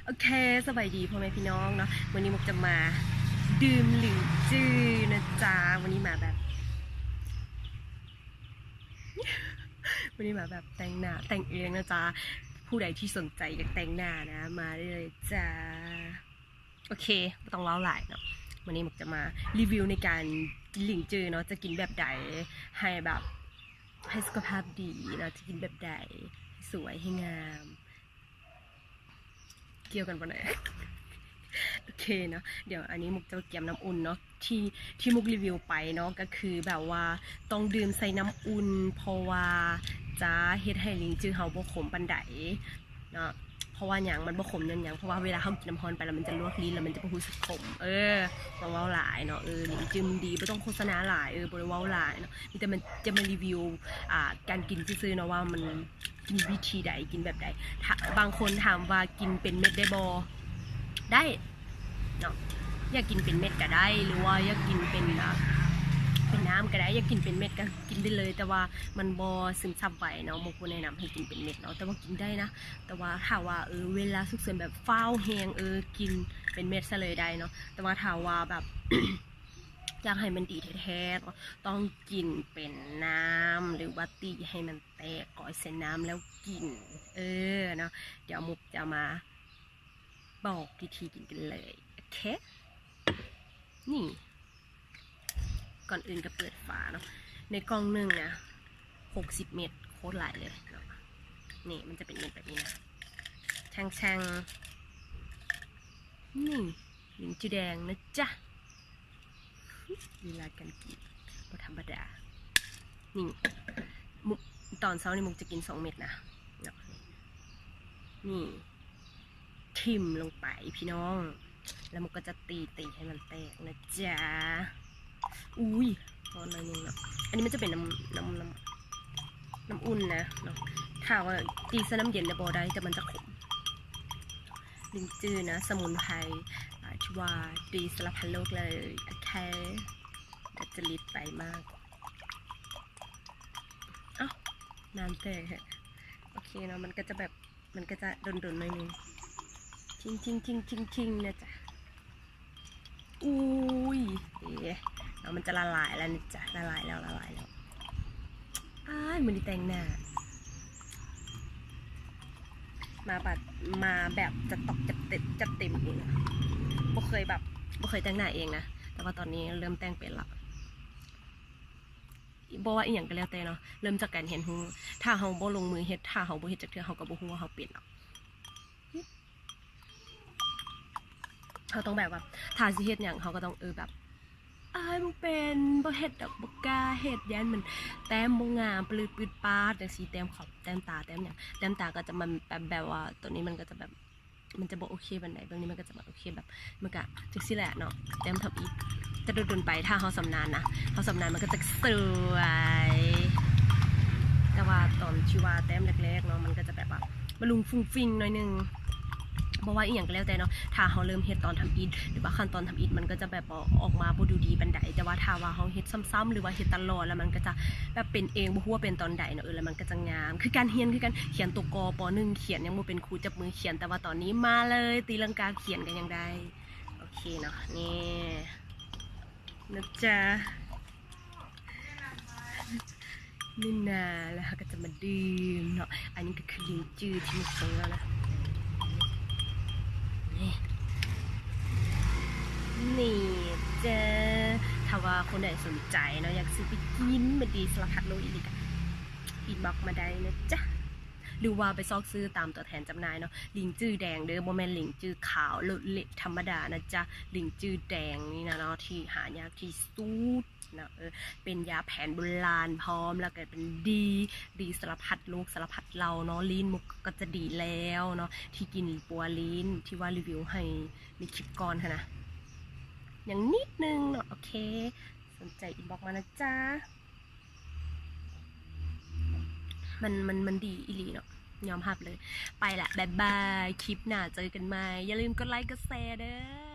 ໂອເຄ ສະບາຍດີພໍ່ແມ່ພີ່ນ້ອງເນາະ, ມື້ນີ້ມຸກຈະມາດື່ມຫຼີງຈື່ນະຈ໊ະ. ມື້ນີ້ມາແບບ ມື້ນີ້ມາແບບແຕ່ງໜ້າແຕ່ງເອງນະຈ໊ະ. ຜູ້ໃດທີ່ສົນໃຈຢາກແຕ່ງໜ້ານະ ມາໄດ້ເລີຍຈ້າ. ໂອເຄ ບໍ່ຕ້ອງເວົ້າຫຼາຍເນາະ, ມື້ນີ້ມຸກຈະມາຣີວິວໃນການກິນຫຼີງຈື່ເນາະ, ຈະກິນແບບໃດໃຫ້ແບບ ໃຫ້ສຸຂະພາບດີເນາະ, ຈະກິນແບບໃດໃຫ້ສວຍໃຫ້ງາມ. ກ່ຽວກັນບໍ່ແນ່. ໂອເຄເນາະ, ດຽວອັນນີ້ມຸກຈະກຽມນ້ຳອຸ່ນເນາະ, ທີ່ ທີ່ມຸກຣີວິວໄປເນາະ ກໍຄືແບບວ່າຕ້ອງດື່ມໃສ່ນ້ຳອຸ່ນ ເພາະວ່າຈະເຮັດໃຫ້ລິງຈື່ເຮົາບໍ່ຂົມປານໃດເນາະ. ເພາະວ່າຫຍັງມັນບໍ່ຂົມຍ້ອນຫຍັງ? ເພາະວ່າເວລາເຮົາກິນນ້ຳຮ້ອນໄປແລ້ວ ມັນຈະລວກລີ້ນ ແລ້ວມັນຈະບໍ່ຮູ້ສຶກຂົມ. ເອີ ບໍ່ເວົ້າຫຼາຍເນາະ, ເອີ ລິງຈື່ມັນດີ ບໍ່ຕ້ອງໂຄສະນາຫຼາຍ, ເອີ ບໍ່ໄດ້ເວົ້າຫຼາຍເນາະ, ມີແຕ່ມັນຈະມາຣີວິວ ອ່າ ການກິນຊື່ໆເນາະ ວ່າມັນ ກິນວິທີໃດ ກິນແບບໃດ. ຖ້າ ບາງຄົນຖາມວ່າກິນເປັນເມັດໄດ້ບໍ່? ໄດ້ເນາະ, ຢາກກິນເປັນເມັດກໍໄດ້ ຫຼືວ່າຢາກກິນເປັນ ອ່າ ເປັນນ້ຳກໍໄດ້, ຢາກກິນເປັນເມັດກໍກິນໄດ້ເລີຍ, ແຕ່ວ່າມັນບໍ່ຊຶມຊັບໄວເນາະ, ບໍ່ ບໍ່ແນະນຳໃຫ້ກິນເປັນເມັດເນາະ, ແຕ່ວ່າກິນໄດ້ນະ. ແຕ່ວ່າຖ້າວ່າ ເອີ ເວລາສຸກເສີນແບບຟ້າວແຮງ ເອີ ກິນເປັນເມັດຊະເລີຍໄດ້ເນາະ, ແຕ່ວ່າຖ້າວ່າແບບ ຢາກໃຫ້ມັນດີແທ້ໆ ຕ້ອງກິນເປັນນ້ຳ ຫຼືວ່າຕີໃຫ້ມັນແຕກ ກ້ອຍໃສ່ນ້ຳແລ້ວກິນ. ເອີ ເນາະ, ດຽວມຸກຈະມາບອກວິທີກິນກັນເລີຍ. ໂອເຄ ນີ້ ກ່ອນອື່ນກໍເປີດຝາເນາະ, ໃນກ່ອງໜຶ່ງນະ ຫົກສິບເມັດ ໂຄດຫຼາຍເລີຍເນາະ. ນີ້ມັນຈະເປັນເມັດແບບນີ້ນະ, ແທ່ງໆ ນີ້ ລິງຈື່ແດງນະຈ໊ະ. ລີລາການກິນບໍ່ທຳມະດາ. ນີ້ ມຸກ ຕອນເຊົ້ານີ້ມຸກຈະກິນສອງເມັດນະເນາະ, ນີ້ ຖິ້ມລົງໄປພີ່ນ້ອງ, ແລ້ວມັນກໍຈະຕີ ຕີໃຫ້ມັນແຕກນະຈ໊ະ. ອຸ້ຍ ຮ້ອນໜ້ອຍໜຶ່ງເນາະ, ອັນນີ້ມັນຈະເປັນນ້ຳ ນ້ຳ ນ້ຳ ນ້ຳອຸ່ນນະເນາະ, ຖ້າວ່າຕີໃສ່ນ້ຳເຢັນນະບໍ່ໄດ້ ແຕ່ມັນຈະຂົມ. ລິງຈື່ນະ ສະໝຸນໄພ ອ່າ ທີ່ວ່າດີສາລະພັດໂລກເລີຍ. ໂອເຄ ດຽວຈະລີບໄປມາກ. ເອົ້າ ນ້ຳແຕກ. ໂອເຄເນາະ, ມັນກໍຈະແບບ ມັນກໍຈະດົນໆໜ້ອຍໜຶ່ງ, ທິງໆໆໆນະຈ໊ະ. ອຸ້ຍ ເອີ ເອົາ ມັນຈະລະລາຍແລ້ວນະຈ໊ະ, ລະລາຍແລ້ວ ລະລາຍແລ້ວ. ອ້າຍ ມື້ນີ້ແຕ່ງໜ້າ ມາບັດ ມາແບບຈັດຕອກຈັດເຕັມ ຈັດເຕັມເອງ. ບໍ່ເຄີຍແບບ ບໍ່ເຄີຍແຕ່ງໜ້າເອງນະ, ແຕ່ວ່າຕອນນີ້ເລີ່ມແຕ່ງເປັນລະ. ບໍ່ວ່າອີ່ຫຍັງກໍແລ້ວແຕ່ເນາະ, ເລີ່ມຈາກການຮຽນຮູ້. ຖ້າເຮົາບໍ່ລົງມືເຮັດ ຖ້າເຮົາບໍ່ເຮັດຈັກເທື່ອ ເຮົາກໍບໍ່ຮູ້ວ່າເຮົາເປັນເນາະ. ເຮົາຕ້ອງແບບວ່າ ຖ້າຊິເຮັດຫຍັງ ເຮົາກໍຕ້ອງ ເອີ ແບບ ອ້າຍ ບໍ່ເປັນ ບໍ່ເຮັດດອກ ບໍ່ກ້າເຮັດ ຢ້ານມັນແຕ້ມບໍ່ງາມ ປະລືດປືດປາດ ຈັ່ງຊີ້ ແຕ້ມຂອບ ແຕ້ມຕາ ແຕ້ມຫຍັງ ແຕ້ມຕາກໍຈະມັນແບບ ແບບວ່າ ໂຕນີ້ມັນກໍຈະແບບ ມັນຈະບໍ່ໂອເຄປານໃດ. ເບິ່ງນີ້ມັນກໍຈະແບບໂອເຄ ແບບ ມັນກະຈັ່ງຊີ້ແຫຼະເນາະ, ແຕ້ມທຳອິດ. ແຕ່ດົນໆໄປ ຖ້າເຮົາຊຳນານນະ ເຮົາຊຳນານ ມັນກໍຈະສວຍ. ແຕ່ວ່າຕອນທີ່ວ່າແຕ້ມແລກໆເນາະ ມັນກໍຈະແບບວ່າມາລຸງຟຸ້ງຟິ້ງໜ້ອຍໜຶ່ງ. ບໍ່ວ່າອີ່ຫຍັງກໍແລ້ວແຕ່ເນາະ, ຖ້າເຮົາເລີ່ມເຮັດຕອນທຳອິດ ຫຼືວ່າຂັ້ນຕອນທຳອິດ ມັນກໍຈະແບບບໍ່ ອອກມາບໍ່ດູດີປານໃດ. ແຕ່ວ່າຖ້າວ່າເຮົາເຮັດຊ້ຳໆ ຫຼືວ່າເຮັດຕະຫຼອດ ແລ້ວມັນກໍຈະແບບເປັນເອງ ບໍ່ຮູ້ວ່າເປັນຕອນໃດເນາະ, ເອີ ແລ້ວມັນກໍຈະງາມ. ຄືການຮຽນ ຄືການຂຽນໂຕ ກ ປ ໜຶ່ງ ຂຽນຍັງບໍ່ເປັນ ຄູຈັບມືຂຽນ, ແຕ່ວ່າຕອນນີ້ມາເລີຍ ຕີລັງກາຂຽນກໍຍັງໄດ້. ໂອເຄເນາະ ນີ້ນະຈ໊ະ ນີ້ນະ, ແລ້ວເຮົາກໍຈະມາດື່ມເນາະ. ອັນນີ້ກໍຄືລິ້ນຈື່ທີ່ມັນເປີແລ້ວນະ. ນີ້ ນີ້ເດີ້. ຖ້າວ່າຄົນໃດສົນໃຈເນາະ ຢາກຊື້ໄປກິນ ມັນດີສາລະພັດໂລກອີ່ຫຼີກະ ອິນບັອກມາໄດ້ນະຈ໊ະ. ຫຼືວ່າໄປຊອກຊື້ຕາມຕົວແທນຈຳໜ່າຍເນາະ. ລິ້ນຈື່ແດງເດີ້ ບໍ່ແມ່ນລິ້ນຈື່ຂາວເລາະເລະທຳມະດານະຈ໊ະ. ລິ້ນຈື່ແດງນີ້ນະເນາະ ທີ່ຫາຍາກທີ່ສຸດເນາະ. ເອີ ເປັນຢາແຜນໂບລານພ້ອມ ແລ້ວກໍເປັນດີ ດີສາລະພັດໂລກສາລະພັດເຫຼົ່າເນາະ. ລີ້ນມຸກກໍຈະດີແລ້ວເນາະ ທີ່ກິນປົວລີ້ນ ທີ່ວ່າຣີວິວໃຫ້ໃນຄລິບກ່ອນຫັ້ນນະ ຍັງນິດໜຶ່ງເນາະ. ໂອເຄ ສົນໃຈອິນບັອກມານະຈ໊ະ. ມັນ ມັນ ມັນດີອີ່ຫຼີເນາະ ຍອມຮັບເລີຍ. ໄປລະ ບາຍບາຍ ຄລິບໜ້າເຈີກັນໃໝ່. ຢ່າລືມກົດໄລກົດແຊເດີ້.